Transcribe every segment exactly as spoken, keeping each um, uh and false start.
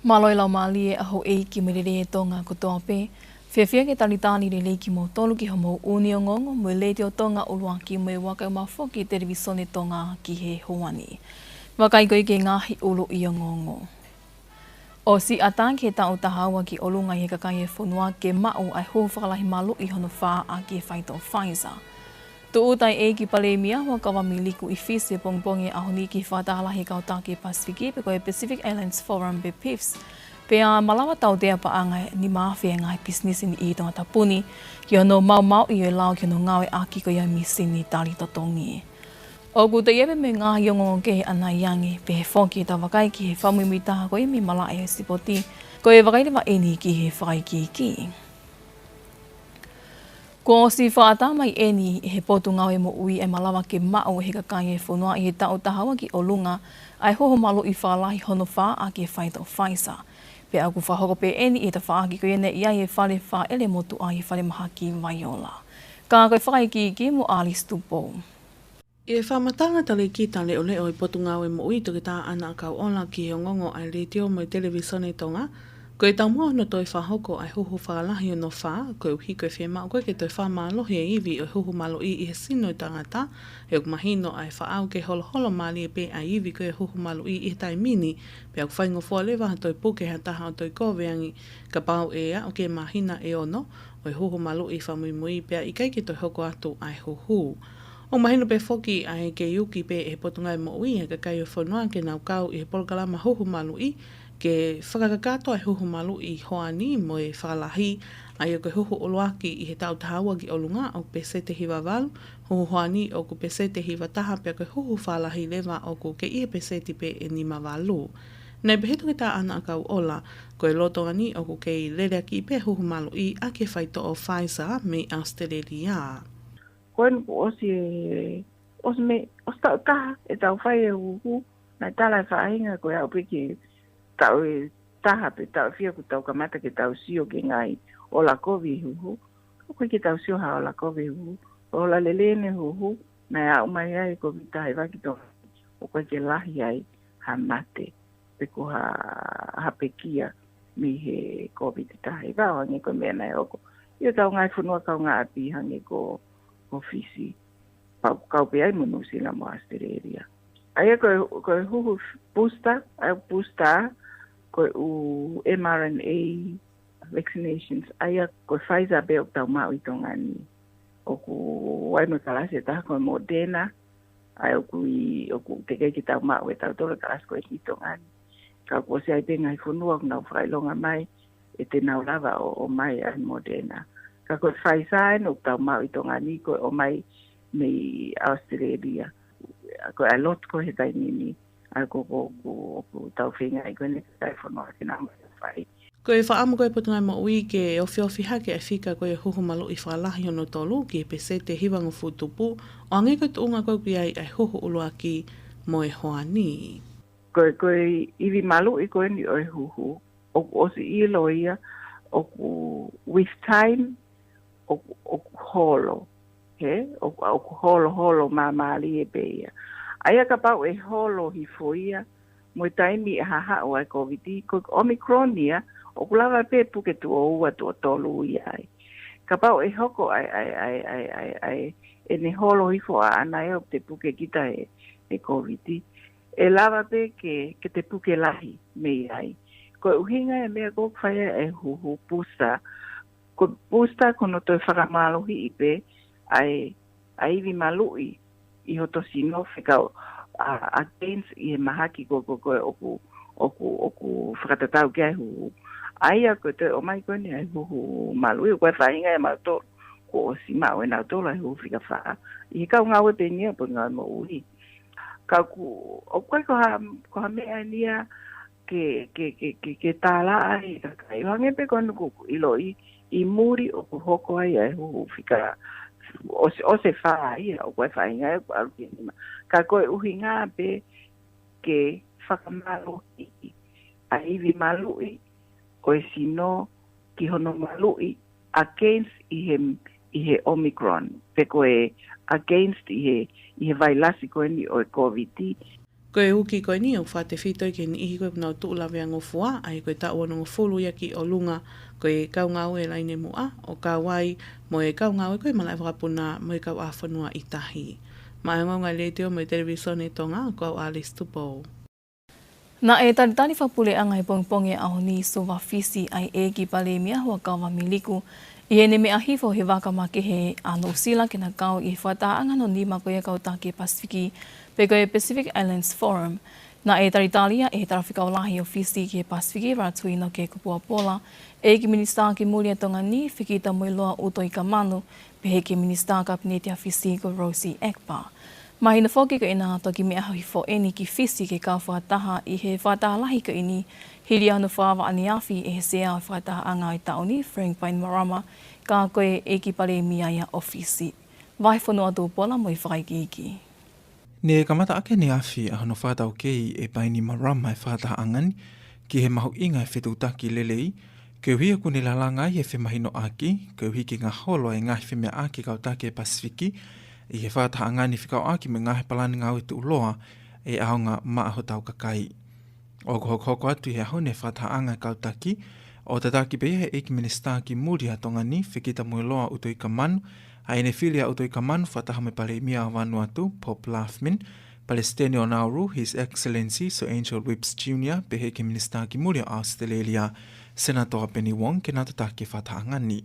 Mālō e laumālie ʻa houʻeiki mo e lelei ʻa Tonga kotoa pē. Fiefia ke talitali lelei kimoutolu ki hoʻomou ʻū ongoongo mo e Letiō Tonga ʻUluaki mo e Vakai Uma foki Televisone Tonga ki he houa ni. Vakai ko ia ki he ngaahi ʻuluʻi ongoongo. ʻOsi ʻatā ki he taʻu taha ua ki ʻolunga ʻi he kakai e fonua ke maʻu ʻa e huhu fakalahi maluʻi hono fā ʻaki e faitoʻo Pfizer. Tūʻuta e ʻEiki Palēmia Huʻakavameiliku ʻi Fisi he pongipongi ʻo e ʻaho ni ki he fakataha lahi e kau taki Pasifiki pe ko e Pacific Islands Forum pe PIFS. Pea malava tautea paʻanga ʻe nima afe e ngaahi pisinisi ni ʻi Tongatapu ni ki hono maumauʻi ʻo e lao ki hono ngāueʻaki ko ia e mīsini tali totongi. ʻOku toe ʻi ai pē mo e ngaahi ongoongo kehe ʻanai ange, pehē foki ʻetau vakai ki he fakamuimuitaha ko ia mei he malaʻe ʻo e sipoti, ko e vakai leva ʻeni ki he fakaikiiki. Kuo ʻosi fakaʻatā mai ʻeni ʻe he Potungāue Moʻui ʻa e malava ke maʻu ʻe he kakai e fonua ʻi he taʻu taha ua ki ʻolunga ʻa e huhu maluʻi fakalahi hono fā ʻaki e faitoʻo Pfizer. Pea ʻoku fakahoko pē ʻeni ʻi he tafaʻaki ko ia naʻe ʻi ai e fale fāʻele motuʻa ʻi he falemahaki Vaiola. Ka ko e fakaikiiki mo Alice Tupou. ʻI he fakamatala ʻa e Talēkita Leʻoleʻo ʻo e Potungāue Moʻui, Toketā ʻAna ʻAkauʻola, ki he ongoongo ʻa e Letiō mo e Televisone Tonga, ko e taumuʻa hono toe fakahoko ʻa e huhu fakalahi hono fā, koeʻuhi ko e fiemaʻu ko ē ke toe fakamālohi e ivi ʻo e huhu maluʻi ʻi he sino ʻo e tangata, he ʻoku mahino ʻa e fakaʻau ke holoholo mālie pē ʻa e ivi ko ē ʻo e huhu maluʻi ʻi he taimi ni, pea ʻoku faingofua leva ha toe puke ha taha ʻo toe kovi ange kapau ʻe aʻu ki he māhina ʻe ono ʻo e huhu maluʻi fakamuimui pea ʻikai ke toe hoko atu ʻa e huhu. ʻOku mahino pē foki ʻa e kei uki pē ʻe he Potungāue Moʻui ʻa e kakai ʻo e fonua ke nau kau ʻi he polokalama huhu maluʻi ke fakakakato ʻa e huhu maluʻi hoani mo e fakalahi, ʻa ia ko e huhu ʻuluaki ʻi he taʻu taha ua ki ʻolunga ʻoku peseti hiva valu, huhu hoani ʻoku peseti hiva taha pea ko e huhu fakalahi leva ʻoku kei ʻi he peseti pē ʻe nima valu. Naʻe pehē ʻe Toketā ʻAna ʻAkauʻola, ko e lolotonga ni ʻoku kei leleakiʻi pē huhu maluʻi ʻaki e faitoʻo Pfizer mei ʻAositelēlia. Ko eni kuo ʻosi e, ʻosi mei, ʻosi taʻu taha ʻetau fai e huhu, naʻe tala e faʻahinga ko e aʻu pē ki he taʻu ʻe taha pe taʻu ʻe fiha kuo tau kamata ke tau sio ki he ngaahi ola kovi e huhu. ʻOku ʻikai ke tau sio ha ola kovi e huhu. Ko e ola lelei eni e huhu, naʻe aʻu mai ai e Kōviti taha hiva ki Tonga, ʻoku ʻikai ke lahi ai ha mate pe ko ha, ha pekia mei he Kōviti taha hiva ʻo hangē ko e meʻa naʻe hoko ʻi hotau ngaahi fonua kaungāʻapi hangē ko, ko Fisi. Pea ʻoku kau pē ai mo Nuʻusila mo ʻAositelēlia. ʻA ia ko e, ko e huhu booster, ʻa e booster, ko e ʻū mRNA vaccinations, ʻa ia ko e Pfizer pē ʻoku tau maʻu ʻi Tonga ni. ʻOku ʻi ai mo e kalasi ʻe taha ko e Moderna, ʻa ia ʻoku ʻi, ʻoku teʻeki ke tau maʻu ʻe tautolu e kalasi ko eni ʻi Tonga ni. Ka kuo ʻosi ʻi ai pē ngaahi fonua ʻoku nau fakaʻilonga mai ʻe te nau lava ʻo, ʻomai ʻa e Moderna. Ka ko e Pfizer eni ʻoku tau maʻu ʻi Tonga ni ko e ʻomai mei ʻAositelēlia. Ko e ʻa e lotu ko ē he taimi ni, ʻa ia ko, ko, ko, ko ʻetau feinga ʻi ko eni kakai fonua ke nau mai fai. Ko e fakaʻamu ko ē ʻa e Potungāue Moʻui ke ofiofi hake ʻa e fika ko ē ʻo e huhu maluʻi fakalahi hono tolu ki he peseti ʻe hivangofulu tupu, ʻo hangē ko e tuʻunga ko ē ʻoku ʻi ai ʻa e huhu ʻuluaki mo e hoani. Ko e, ko e ivi maluʻi ko eni ʻo e huhu, ʻoku ʻosi ʻilo ia, ʻoku with time, ʻoku, ʻoku holo, he? ʻOku, ʻoku holoholo māmālie pē ia. ʻA ia kapau ʻe holo hifo ia, mo e taimi ʻe hahaʻu ai e Kōviti, ko e Omicron ia, ʻoku lava pē puke tuʻo ua, tuʻo tolu ia ai. Kapau ʻe hoko ai, ai, ai, ai, ai, ai, ʻene holo hifo ʻaʻana ia ʻoku te puke kita he, he Kōviti, ʻe lava pē ke, ke te puke lahi mei ai. Ko e ʻuhinga e meʻa ko ē ʻoku fai ai e huhu booster, ko e booster ko hono toe fakamālohiʻi pē ʻa e, ʻa e ivi maluʻi ʻi hoto sino fekau, a, against ʻi he mahaki ko, ko, ko ē ʻoku, ʻoku, ʻoku fakatatau ki ai e huhu. ʻA ia ko e toe ʻomai ko eni ʻa e huhu maluʻi, ko e faʻahinga ʻe mautolu, kuo ʻosi maʻu ʻe nautolu ʻa e huhu fika fā ʻi he kau ngāue pē eni ia ʻa e Potungāue Moʻui. Ka ʻoku, ʻoku ʻikai ko ha, ko ha meʻa eni ia ke, ke, ke, ke, ke tālaʻa ai e kakai. ʻO hangē pē ko eni ʻoku ʻiloʻi ʻi muli ʻoku hoko ai ʻa e huhu fika, ʻosi, ʻosi e fā ia, ʻoku ʻi ai e faʻahinga ia ʻoku ʻalu ki he nima. Ka ko e ʻuhinga pē ke fakamālohiʻi ʻa e ivi maluʻi ʻo e sino ki hono maluʻi against ʻi he, ʻi he Omicron, pe ko e against ʻi he, ʻi he vailasi ko eni ʻo e Kōviti. Ko e uki ko eni ʻoku fakatefito ki he niʻihi ko ē ʻoku nau tuʻu laveangofua, ʻa ia ko e taʻu onongofulu ia ki ʻolunga, ko e kau ngāue laine muʻa, ʻo kau ai mo e kau ngāue ko ē malaʻe vakapuna mo e kauʻāfonua ʻi tahi. Maʻá e ongoongo ʻa e Letiō mo e Televisone Tonga, ko au Alice Tupou. Naʻe talitali fakapuleʻanga he pongipongi ʻo e ʻaho ni ʻi Suva, Fisi, ʻa e ʻEiki Palēmia Huʻakavameiliku, ʻi heʻene meʻa hifo he vaka makehe ʻa Nuʻusila ke na kau ʻi he fakatahaʻanga hono nima ko ia ʻa e kau taki Pasifiki, pe ko e Pacific Islands Forum. Naʻe talitali ia ʻe he Talafekau Lahi ʻo Fisi ki he Pasifiki, Ratu ʻInoke Kupuapola, ʻEiki Minisitā ki Muli ʻa Tonga ni, Fekitamoeloa ʻUtoikamanu, pehē ki he Minisitā Kapineti ʻa Fisi ko Rosy Eckbaut. Mahino foki ko ʻena toki meʻa hifo ʻeni ki Fisi ke kau fakataha ʻi he fakataha lahi ko eni, hili ʻa hono fakaava ʻaneafi ʻe he Sea ʻo e fakatahaʻanga ʻo e taʻu ni, Frank Bainimarama, ka ko e ʻEiki Palēmia ia ʻo Fisi. Vahefonua Tupola mo e fakaikiiki. Ne kamata ʻaki ʻaneafi ʻa hono fakataukei ʻe Bainimarama e fakatahaʻanga ni ki he mahuʻinga e fetuʻutaki lelei, koeʻuhi ʻoku ne lalanga ai e femahinoʻaki, koeʻuhi ke ngaholo e ngaahi femeʻaʻaki ʻa e kau taki e Pasifiki ʻi he fakatahaʻanga ni fekauʻaki mo e ngaahi palani ngāue tuʻuloa ʻe ʻaonga maʻa hotau kakai. ʻOku hokohoko atu ʻi he ʻaho ni e fakatahaʻanga ʻa e kau taki, ʻo tataki pē ia ʻe he ʻEiki Minisitā ki Muli ʻa Tonga ni, Fekitamoeloa ʻUtoikamanu, ʻa ʻene fili ʻa ʻUtoikamanu fakataha mo e Palēmia ʻo Vanuatu, Pop Loughman, Palesiteni ʻo Nauru, His Excellency Sir Angel Whipps Junior, pehē ki he Minisitā ki Muli ʻo ʻAositelēlia, Senatō Penny Wong, ke na tataki e fakatahaʻanga ni.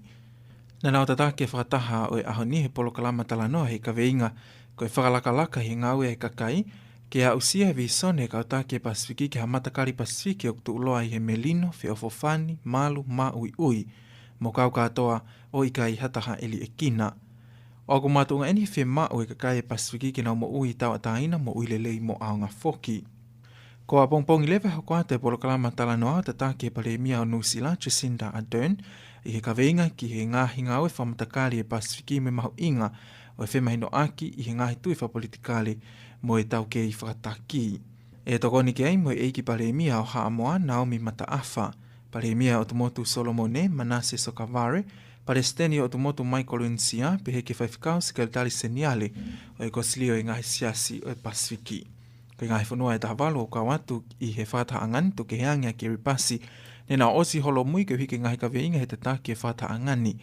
Naʻa nau tataki e fakataha ʻo e ʻaho ni he polokalama talanoa he kaveinga ko e fakalakalaka ʻi he ngāue ʻa e kakai, ke aʻusia e vīsone ʻa e kau taki e Pasifiki ki ha matakali Pasifiki ʻoku tuʻuloa ʻi he melino, feʻofoʻofani, malu, maʻuiʻui, mo kau kātoa ʻo ʻikai ha taha ʻe liʻekina. ʻOku makatuʻunga ʻeni he fiemaʻu ʻa e kakai e Pasifiki ke nau moʻui tauʻatāina, moʻui lelei mo ʻaonga foki. Ko ʻapongipongi leva ʻe hoko atu e polokalama talanoa ʻo tataki e Palēmia ʻo Nuʻusila, Jacinda Ardern, ʻi he kaveinga ki he ngaahi ngāue fakamatakali e Pasifiki mo e mahuʻinga ʻo e femahinoʻaki ʻi he ngaahi tui fakapolitikale mo e taukei fakataki. ʻE tokoni ki ai mo e ʻEiki Palēmia ʻo Haʻamoa, Naomi Mataʻafa, Palēmia ʻo e ʻOtu Motu Solomone, Manase Sogavare, Palesiteni ʻo e ʻOtu Motu Maikolonesia, pehē ki he Faifekau Sekelitali Seniale ʻo e Kosilio ʻo e Ngaahi Siasi ʻo e Pasifiki. Ko e ngaahi fonua ʻe taha valu ʻoku kau atu ʻi he fakatahaʻanga ni, tukukehe ange ʻa Kiripasi, ne nau ʻosi holomui koeʻuhi ko e ngaahi kaveinga he tataki e fakatahaʻanga ni,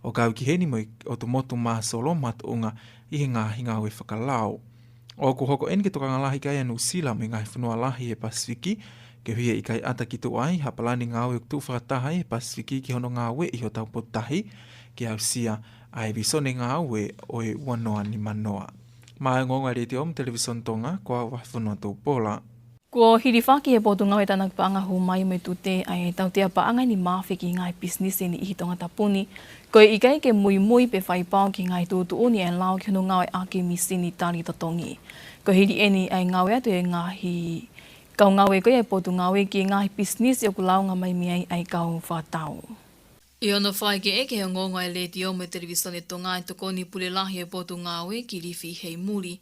ʻo kau ki heni mo e ʻOtu Motu Māsolo, makatuʻunga ʻi he ngaahi ngāue fakalao. ʻOku hoko ʻeni ke tokanga lahi ki ai ʻa Nuʻusila mo e ngaahi fonua lahi he Pasifiki, koeʻuhi he ʻikai ʻata kituʻa ai ha palani ngāue ʻoku tuʻu fakataha ai e Pasifiki ki hono ngāueʻi hotau potutahi, ke aʻusia ʻa e vīsone ngāue ʻo e ua noa nima noa. Maʻá e ongoongo ʻa e Letiō mo e Televisone Tonga, ko au Vahefonua Tupola. Kuo hilifaki ʻe he Potungāue Tānaki Paʻanga Hū Mai mo e Tute ʻa e tautea paʻanga ʻe nimaafe ki he ngaahi pisinisi ʻe niʻihi ʻi Tongatapu ni, ko e ʻikai ke muimui pe faipau ki he ngaahi tuʻutuʻuni ʻa e lao ki hono ngāueʻaki e mīsini tali totongi. Ko e hili ʻeni ʻa e ngāue atu ʻa e ngaahi kau ngāue ko ia ʻa e Potungāue ki he ngaahi pisinisi ʻoku lāunga mai mei ai ʻa e kau fakatau. ʻI hono fakaʻekeʻeke ʻe he ongoongo ʻa e Letiō mo e Televisone Tonga ʻa e Tokoni Pule Lahi ʻo e Potungāue, Kilifi Heimuli,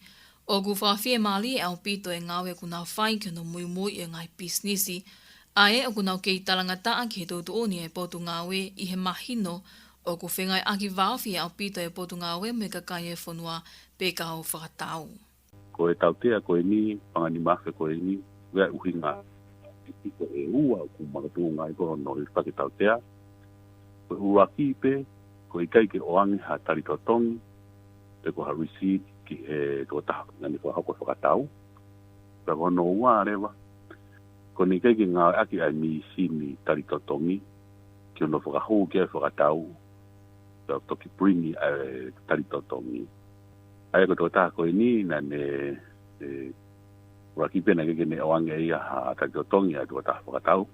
ʻoku fakafiemālie ʻaupito e ngāue ʻoku nau fai ki hono muimui ʻo e ngaahi pisinisi, ʻa ē ʻoku nau kei talangataʻa ki he tuʻutuʻuni ʻa e Potungāue, ʻi he mahino ʻoku fengāueʻaki vāofi ʻaupito ʻa e Potungāue mo e kakai ʻo e fonua pe kau fakatau. Ko e tautea ko eni, paʻanga ʻe nimaafe ko eni, ʻoku ʻi ai e ʻuhinga ʻe ua ʻoku makatuʻunga ai ko hono hilifaki e tautea. Ko e ʻuluaki pē, ko e ʻikai ke ʻoange ha tali totongi, pe ko ha receipt ki he tokotaha naʻa ne fakahoko e fakatau. Pea ko hono ua leva, ko ʻene ʻikai ke ngāueʻaki ʻa e mīsini tali totongi ki hono fakahū ki ai e fakatau, pea toki print ʻa e tali totongi. ʻA ia ko e tokotaha ko eni naʻa ne, ē, ʻuluaki pē naʻe ʻikai ke ne ʻoange ʻe ia ha tali totongi ʻa e tokotaha fakatau.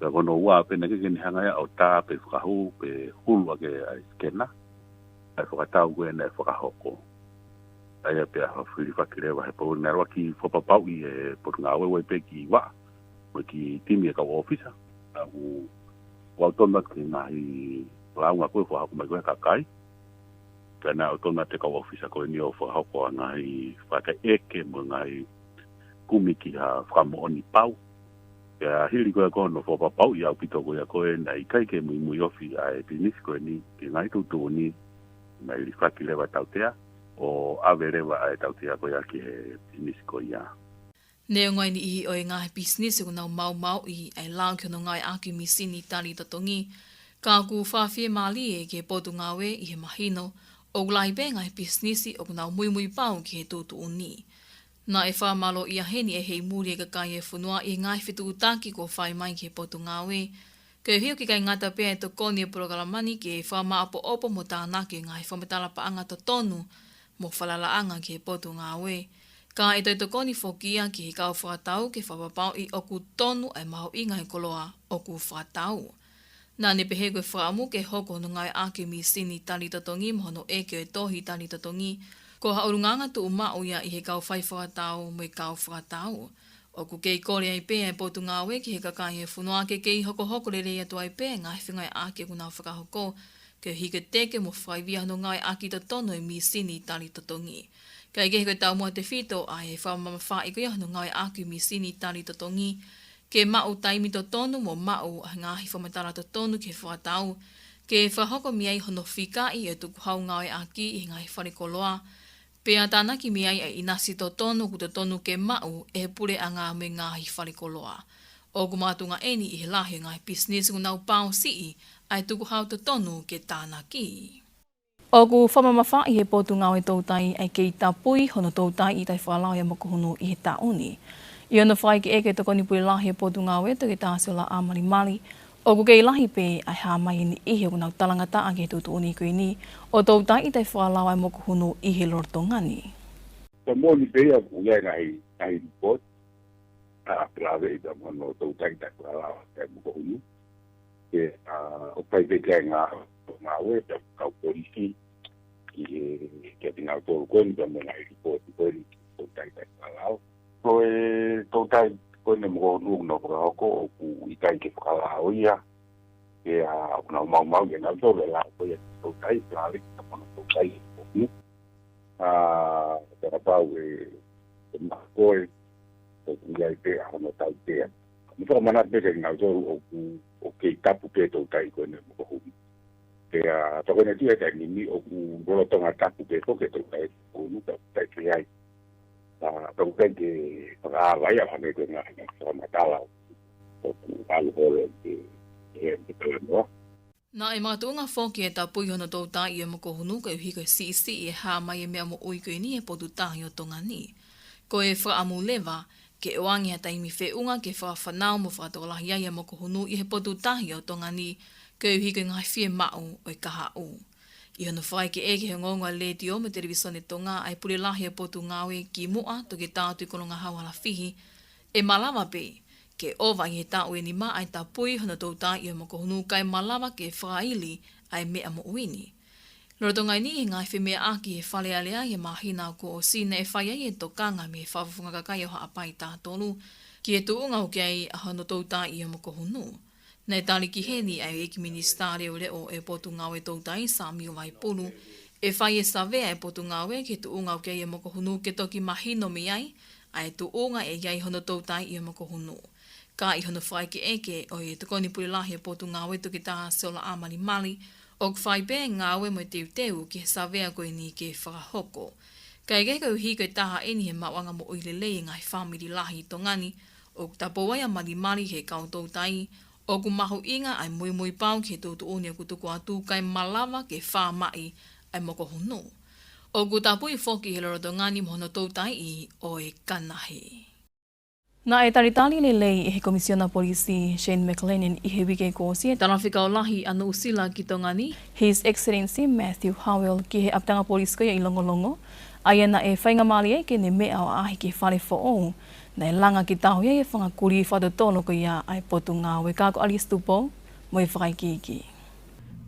Pea ko hono ua pē naʻe ʻikai ke ne hanga ia ʻo tā pe fakahū pe hulu ʻaki ʻa e scanner ʻa e fakatau ko ē naʻe fakahoko. ʻA ia pea hilifaki leva he pō ni, naʻe ʻuluaki fakapapauʻi ʻe he Potungāue ʻo ʻai pē ki vaʻa mo e kiʻi timi ʻa e kau ʻōfisa. ʻA ia ʻoku, ʻoku tonu atu ki he ngaahi lāunga ko ē ʻoku fakahoko mai ko ē ʻe he kakai. Pea naʻe tonu atu e kau ʻōfisa ko eni ʻo fakahoko ʻa e ngaahi fakataʻeʻeke mo e ngaahi kumi ki ha fakamoʻoni pau. Pea hili ko ē ko hono fakapapauʻi ʻaupito ko ia ko ē naʻe ʻikai ke muimui ofi ʻa e pisinisi ko eni ki he ngaahi tuʻutuʻuni, naʻe hilifaki leva e tautea, ʻo ʻave leva ʻa e tautea ko ia ki he pisinisi ko ia. Neongo e niʻihi ʻo e ngaahi pisinisi ʻoku nau maumauʻi ʻa e lao ki hono ngāueʻaki e mīsini tali totongi, ka ʻoku fakafiemālie ki he Potungāue ʻi he mahino ʻoku lahi pē ngaahi pisinisi ʻoku nau muimui pau ki he tuʻutuʻuni. Naʻe fakamālōʻia heni ʻe he ʻi muli e kakai e fonua ʻi he ngaahi fetuʻutaki kuo fai mai ki he Potungāue, koeʻuhi ʻoku ʻikai ngata pē ʻa e tokoni e polokalama ni ke fakamāʻopoʻopo mo tānaki e ngaahi fakamatala paʻanga totonu mo falalaʻanga ki he Potungāue, ka ʻe toe tokoni foki ia ki he kau fakatau ke fakapapauʻi ʻoku tonu ʻa e mahuʻinga e koloa ʻoku fakatau. Naʻa ne pehē ko e fakaʻamu ke hoko hono ngāueʻaki e mīsini tali totongi mo hono ʻeke ʻo e tohi tali totongi, ko ha ʻulungaanga tuʻumaʻu ia ʻi he kau fai fakatau mo e kau fakatau. ʻOku kei kole ai pē ʻa e Potungāue ki he kakai e fonua ke kei hokohoko lelei atu ai pē e ngaahi fengāueʻaki ʻoku nau fakahoko, koeʻuhi ke teke mo fakaivia hono ngāueʻaki totonu e mīsini tali totongi. Kae kehe, ko e taumuʻa tefito ʻa e fakamamafaʻi ko ia hono ngāueʻaki e mīsini tali totongi, ke maʻu taimi totonu mo maʻu ʻa e ngaahi fakamatala totonu ki he fakatau, ke fakahoko mei ai hono fikaʻi e tukuhau ngāueʻaki ʻi he ngaahi fale koloa, pea tānaki mei ai ʻa e ʻinasi totonu ʻoku totonu ke maʻu ʻe he puleʻanga mo e ngaahi fale koloa. ʻOku makatuʻunga eni ʻi he lahi e ngaahi pisinisi ʻoku nau pāosiʻi ʻa e tukuhau totonu ke tānaki. ʻOku fakamamafaʻi ʻe he Potungāue Toutai ʻa e kei tapui hono toutai ʻi he taʻe fakalao ʻa e mokohunu ʻi he taʻu ni. ʻI hono fakaʻekeʻeke ʻe he Tokoni Pule Lahi ʻo e Potungāue, Toketā Siola ʻAmalimali, ʻoku kei lahi pē ʻa e hā mai e niʻihi ʻoku nau talangataʻa ki he tuʻutuʻuni ko eni ʻo toutai ʻi he taʻe fakalao ʻa e mokohunu ʻi he lolotonga ni. Ko e moʻoni pē ia ʻoku ʻi ai e ngaahi, ngaahi lipooti, ʻa, pē lave ʻi he mono toutai ʻi he taʻe fakalao ʻa e mokohunu. Ke, ʻa, ʻoku ʻi ai pē ke ngā, ngāue, pea kau polisi, ʻi he, ke ʻi ai ngā tolu ko eni, pea mo e ngaahi lipooti ko eni, toutai ʻi he taʻe fakalao. Ko e toutai ko eni mokohunu ʻoku nau fakahoko ʻoku ʻikai ke fakalao ia. Ke, ʻa, ʻoku nau maumauʻi ʻe nautolu e lao ko ia toutai, pea lave ki he mono toutai. ʻA, pea kapau ʻe, ʻe maʻu ko ē, ʻoku ʻi ai pē ʻa hono tautea. Mo fakamanatu pē kia nautolu ʻoku, ʻoku kei tapu pē toutai ko eni mokohunu. Pea, pea ko eni atu ia taimi ni ʻoku lolotonga tapu pē ko e toutai mokohunu, tapu pē ai. ʻA, pea ʻoku ʻikai ke fakaava ia ʻa e meʻa ko ē naʻa, naʻa fakamatala ʻoku ʻalu holo ʻi he, ʻi he talanoa. Naʻe makatuʻunga foki e tapui hono toutai ʻa e mokohunu koeʻuhi ko e siʻisiʻi e hā mai e meʻa moʻui ko eni he potu tahi ʻo Tonga ni. Ko e fakaʻamu leva ke ʻoange ha taimi feʻunga ke fakafanau mo fakatokolahi ai e mokohunu ʻi he potu tahi ʻo Tonga ni, koeʻuhi ko e ngaahi fiemaʻu ʻo e kahaʻu. ʻI hono fakaʻekeʻeke ʻe he Ongoongo ʻa e Letiō mo e Televīsone Tonga ʻa e Pule Lahi ʻo e Potungāue kimuʻa, Toketā Tuʻikolongahau Halafihi, ʻe malava pē ke ʻova ʻi he taʻu ʻe nima ʻa e tapui hono toutai ʻa e mokohunu kae malava ke fakaili ʻa e meʻa moʻui ni. Lolotonga eni ʻi he ngaahi femeʻaʻaki he Fale Alea ʻi he māhina kuo ʻosi, naʻe fai ai e tokanga mei he Fakafofonga Kakai ʻo Haʻapai taha tolu ki he tuʻunga ʻoku ʻi ai ʻa hono toutai ʻa e mokohunu. Naʻe tali ki heni ʻa e ʻEiki Minisitā Leʻoleʻo ʻo e Potungāue Toutai, Samiu Vaipulu, ʻe fai e savea ʻa e Potungāue ki he tuʻunga ʻoku ʻi ai e mokohunu ke toki mahino mei ai ʻa e tuʻunga ʻe ʻi ai hono toutai ʻa e mokohunu. Ka ʻi hono fakaʻekeʻeke ʻe he Tokoni Pule Lahi ʻo e Potungāue, Toketā Siola ʻAmalimali, ʻoku fai pē ngāue mo e teuteu ki he savea ko eni ke fakahoko. Kae kehe, koeʻuhi ko e taha eni he maʻuʻanga moʻui lelei e ngaahi fāmili lahi ʻi Tonga ni, ʻoku tapou ai ʻa Malimali ki he kau toutai, ʻoku mahuʻinga ʻa e muimui pau ki he tuʻutuʻuni ʻoku tuku atu kae malava ke fāmaʻi ʻa e mokohunu. ʻOku tapui foki he lolotonga ni mo hono toutaiʻi ʻo e kanahe. Naʻe talitali lelei ʻe he Komisiona Polisi, Shane McLennan, ʻi he uike kuo ʻosi e Talafekau Lahi ʻa Nuʻusila ki Tonga ni, His Excellency Matthew Howell, ki he ʻapitanga polisi ko ia ʻi Longolongo, ʻa ia naʻe faingamālie ai ke ne meʻa ʻo ʻaʻahi ki he fale foʻou naʻe langa ke tauhi ai e fanga kulī fakatotolo ko ia ʻa e Potungāue. Ka ko Alice Tupou mo e fakaikiiki.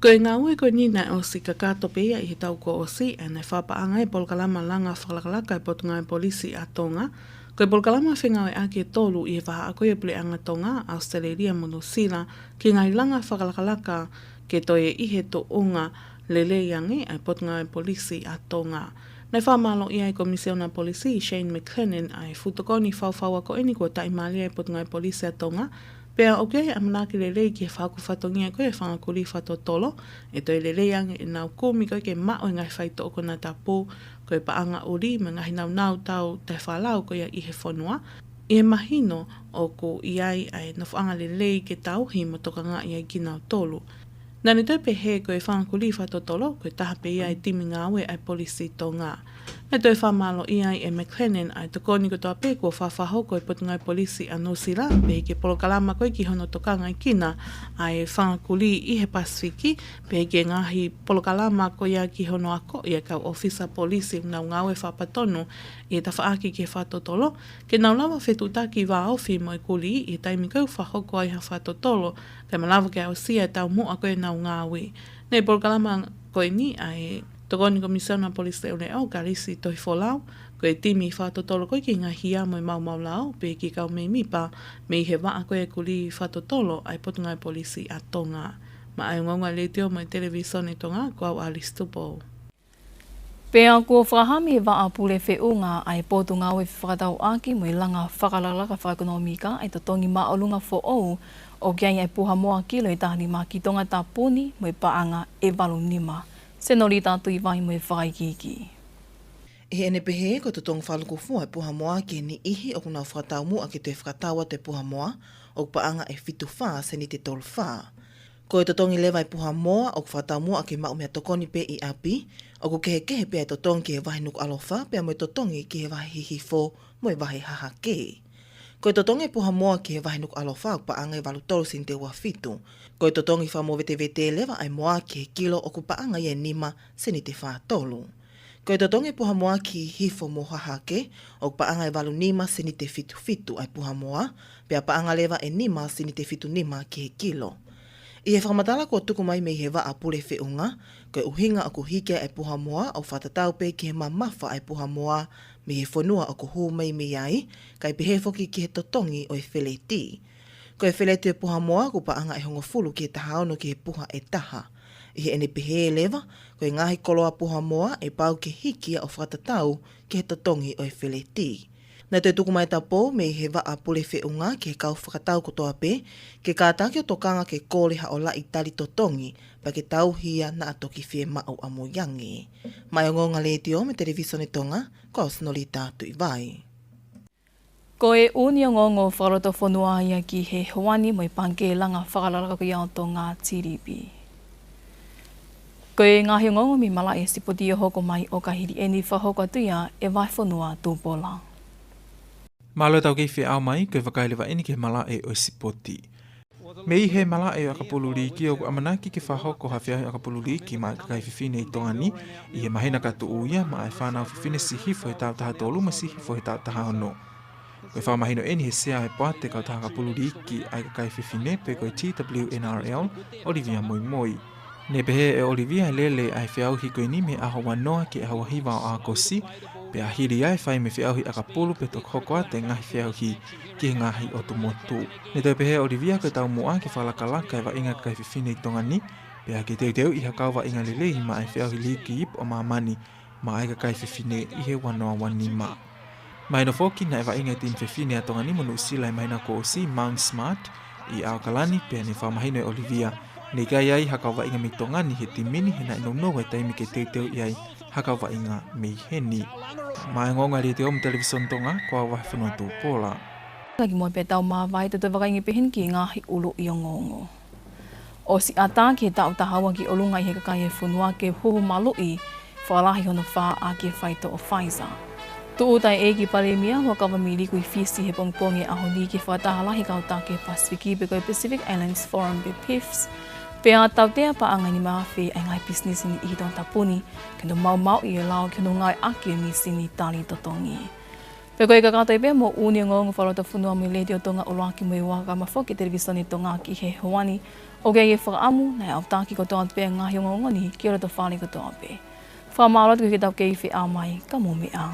Ko e ngāue ko eni naʻe ʻosi kakato pē ia ʻi he taʻu kuo ʻosi, ʻa ia naʻe fakapaʻanga ai e polokalama langa fakalakalaka ʻa e Potungāue Polisi ʻa Tonga. Ko e polokalama fengāueʻaki ʻe tolu ʻi he vahaʻa ko ia ʻo e Puleʻanga Tonga, ʻAositelēlia mo Nuʻusila, ki he ngaahi langa fakalakalaka ke toe ʻi he tuʻunga lelei ange ʻa e Potungāue Polisi ʻa Tonga. Naʻe fakamālōʻia ʻe he Komisiona Polisi, Shane McLennan, ʻa e fuʻu tokoni faufaua ko eni kuo taʻimālie ai e Potungāue Polisi ʻa Tonga, pea ʻoku ʻi ai e ʻamanaki lelei ki he fakahoko fatongia ko ia e fanga kulī fakatotolo, ʻe toe lelei ange ʻenau kumi ko ia ke maʻu e ngaahi faitoʻo konatapu, ko e paʻanga ʻuli mo e ngaahi nāunau tau taʻefakalao ko ia ʻi he fonua. ʻI he mahino ʻoku ʻi ai ʻa e nofoʻanga lelei ke tauhi mo tokangaʻi ai kinautolu. Naʻa ne toe pehē ko e fanga kulī fakatotolo, ko e taha pē ia e timi ngāue ʻa e Polisi Tonga. Naʻe toe fakamālōʻia ai ʻe McLennan ʻa e tokoni kotoa pē kuo fakahoko ʻe he Potungāue Polisi ʻa Nuʻusila, pehē ki he polokalama ko ē ki hono tokangaʻi kinautolu ʻa e fanga kulī ʻi he Pasifiki, pehē ki he ngaahi polokalama ko ia ki hono akoʻi ʻa e kau ʻōfisa polisi ʻoku nau ngāue fakapatonu ʻi he tafaʻaki ki he fakatotolo, ke nau lava ʻo fetuʻutaki vāofi mo e kulī ʻi he taimi ko ē ʻoku fakahoko ai ha fakatotolo, kae malava ke aʻusia e taumuʻa ko ē ʻenau ngāue. Naʻe ʻi he polokalama ko eni ʻa e Tokoni Komisiona Polisi Leʻoleʻo, Kalisi Tohifolau, ko e timi fakatotolo ko ē ki he ngaahi hia mo e maumau lao, pehē ki he kau mēmipa mei he vaʻa ko ē kulī fakatotolo ʻa e Potungāue Polisi ʻa Tonga. Maʻá e ongoongo ʻa e Letiō mo e Televīsone Tonga, ko au Alice Tupou. Pea kuo fakahā mei he Vaʻa Pule Feʻunga ʻa e Potungāue Fefakatauʻaki mo e Langa Fakalakalaka Fakaʻekonōmika ʻa e totongi māʻolunga foʻou ʻoku ʻi ai ʻa e puha moa kilo ʻe taha nima ki Tongatapu ni mo e paʻanga ʻe valu nima. Senolita Tuʻivai mo e fakaikiiki. ʻI heʻene pehē, ko e totongi fakalūkufua ʻa e puha moa ki he niʻihi ʻoku nau fakataumuʻa ke toe fakatau atu e puha moa, ʻoku paʻanga ʻe fitu fā seniti ʻe tolu fā. Ko e totongi leva ʻa e puha moa ʻoku fakataumuʻa ke maʻu meʻatokoni pē ʻi ʻapi, ʻoku kehekehe pē ʻa e totongi ki he Vahe Nukuʻalofa pea mo e totongi ki he Vahe Hihifo mo e Vahe Hahake. Ko e totongi ʻa e puha moa ki he Vahe Nukuʻalofa ʻoku paʻanga ʻe valu tolu seniti ʻe ua fitu. Ko e totongi fakamovetevete leva ʻa e moa ki he kilo ʻoku paʻanga ia ʻe nima seniti ʻe fā tolu. Ko e totongi ʻa e puha moa ki Hihifo mo Hahake ʻoku paʻanga ʻe valu nima seniti ʻe fitu fitu ʻa e puha moa, pea paʻanga leva ʻe nima seniti ʻe fitu nima ki he kilo. ʻI he fakamatala kuo tuku mai mei he Vaʻa Pule Feʻunga, ko e ʻuhinga ʻoku hiki ai ʻa e puha moa ʻoku fakatatau pē ki he mamafa ʻa e puha moa mei he fonua ʻoku hū mai mei ai, kae pehē foki ki he totongi ʻo e feleti. Ko e feleti ʻo e puha moa ʻoku paʻanga ʻe hongofulu ki he taha ono ki he puha ʻe taha. ʻI heʻene pehē leva, ko e ngaahi koloa puha moa ʻe pau ke hiki ia ʻo fakatatau ki he totongi ʻo e feleti. Naʻe toe tuku mai ʻa e tapou mei he Vaʻa Pule Feʻunga ki he kau fakatau kotoa pē, ke kātaki ʻo tokanga ke kole ha ʻōlaʻi tali totongi, pea ke tauhi ia naʻa toki fiemaʻu ʻamuiange. Maʻá e ongoongo ʻa e Letiō mo e Televīsone Tonga, ko au Senolita Tuʻivai. Ko e ʻū ongoongo fakalotofonua ia ki he ʻaho ni mo e Pangikē Langa Fakalakalaka ko ia ʻo Tonga, T D B. Ko e ngaahi ongoongo mei he malaʻe sipoti ʻoku hoko mai ʻo ka hili eni, fakahoko atu ia ʻe Vahefonua Tupola. Mālō e tau kei feʻao mai, ko e vakai leva eni ki he malaʻe ʻo e sipoti. Mei he malaʻe ʻo e ʻakapulu liiki, ʻoku ʻamanaki ke fakahoko ha feʻauhi ʻakapulu liiki maʻá e kakai fefine ʻi Tonga ni ʻi he māhina ka tuʻu ia, maʻá e fānau fefine Sihifo he taʻu taha tolu mo Sihifo he taʻu taha ono. Ko e fakamahino eni ʻe he Sea ʻo e Poate Kautaha ʻAkapulu Liiki ʻa e Kakai Fefine pe ko e T W N R L, ʻOlivia Moimoi. Ne pehē ʻe ʻOlivia ʻe lele ʻa e feʻauhi ko eni mei he ʻaho ua noa ki he ʻaho ua hiva ʻo ʻAokosi, pea hili ia ʻe fai mei he feʻauhi ʻakapulu pea toki hoko atu e ngaahi feʻauhi ki he ngaahi ʻotu motu. Ne toe pehē ʻe ʻOlivia ko e taumuʻa ke fakalakalaka e vaʻinga ʻa e kakai fefine ʻi Tonga ni, pea ke teuteuʻi ha kau vaʻinga lelei maʻá e feʻauhi liiki ipu ʻa māmani maʻá e kakai fefine ʻi he ua noa ua nima. Mahino foki naʻe vaʻinga e timi fefine ʻa Tonga ni mo Nuʻusila he māhina kuo ʻosi, Mount Smart, ʻi ʻAokalani, pea ne fakamahino ʻe ʻOlivia, naʻe ʻikai ai ha kau vaʻinga mei Tonga ni he timi ni, he naʻe nounou e taimi ke teuteuʻi ai ha kau vaʻinga mei heni. Maʻá e ongoongo ʻa e Letiō mo e Televīsone Tonga, ko au Vahefonua Tupola. Laki mo pea tau māvae, toe vakai ange pē heni ki he ngaahi ʻuluʻi ongoongo. ʻOsi ʻatā ki he taʻu taha ua ki ʻolunga ʻi he kakai e fonua ke huhu maluʻi fakalahi hono fā ʻaki e faitoʻo Pfizer. Tūʻuta e ʻEiki Palēmia, Huʻakavameiliku, ʻi Fisi he pongipongi ʻo e ʻaho ni ki he fakataha lahi e kau taki Pasifiki pe ko e Pacific Islands Forum pe PIFS. Pea tautea paʻanga ʻe nima afe ʻa e ngaahi pisinisi ni ʻi Tongatapu ni, ke nau maumauʻi e lao ki hono ngāueʻaki e mīsini tali totongi. Pea ko e kakato ia pē mo e ʻū ongoongo fakalotofonua mei he Letiō Tonga ʻo ʻalu ʻaki mo e Ua Kama foki e Televīsone Tonga ki he ʻaho ni, ʻoku ʻi ai e fakaʻamu naʻe ʻautaki kotoa atu pē ʻa e ngaahi ongoongo ni ki ho loto fale kotoa pē. Fakamālō atu ki he tau kei feʻao mai, ka mou meʻa ā.